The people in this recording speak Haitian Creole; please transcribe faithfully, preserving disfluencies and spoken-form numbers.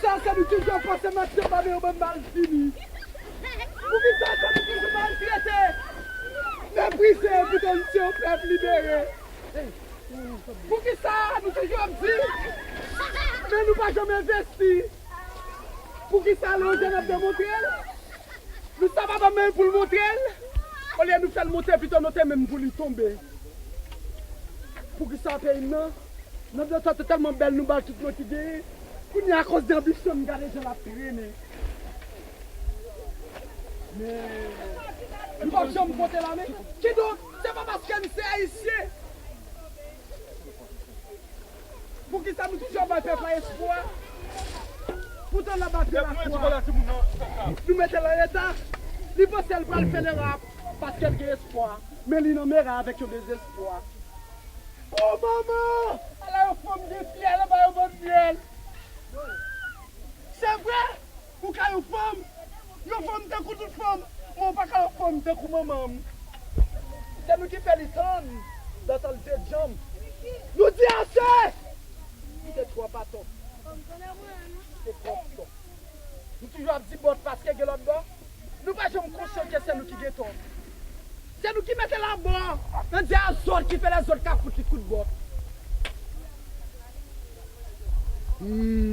Sa nou toujou ap pase matyè pa men yon bann malfini. Poukisa sa nou toujou maltrete, meprize, poutan nou se yon pèp libere? Poukisa nou toujou ap di, men nou pa janm envesti? Poukisa Leojen ap demontre l? Nou sa pa ban men pou l montre l? Olye nou fè l monte, pito nou te menm pou li tonbe. Poukisa peyi m nan? Nan de tan te tèlman bèl, nou ba l tout nou ki genyen. Kounye a, akoz de anbisyon, n gade jan l ap trennen. Men, nou p ap janm pote lamen. Kidonk, se pa paske n se Ayisyen. Poukisa nou toujou ap bay pèp la espwa? Poutan n ap bay pèp la espwa. Nou mete l an eta. Li panse l pral fè lerap paske l gen espwa. Men li nan mera avèk yon dezespwa. O manman! Ala yon fanm gen fyèl anba yon bann myèl. Se vre, ou ka yon fanm. Yon fanm tankou tout fanm, men ou pa ka yon fanm tankou manman m. Se nou ki fè li tann, dan tan l te djanm. Nou di ase! Li te twòp atò. Li te twòp atò. Nou toujou ap di bòt paske gen lòt bò. Nou pa janm konsyan ke se nou ki gen tò. Se nou ki mete l abò. Nan di a zòt ki fè lèzòt ka fout li kout bòt. Hmm.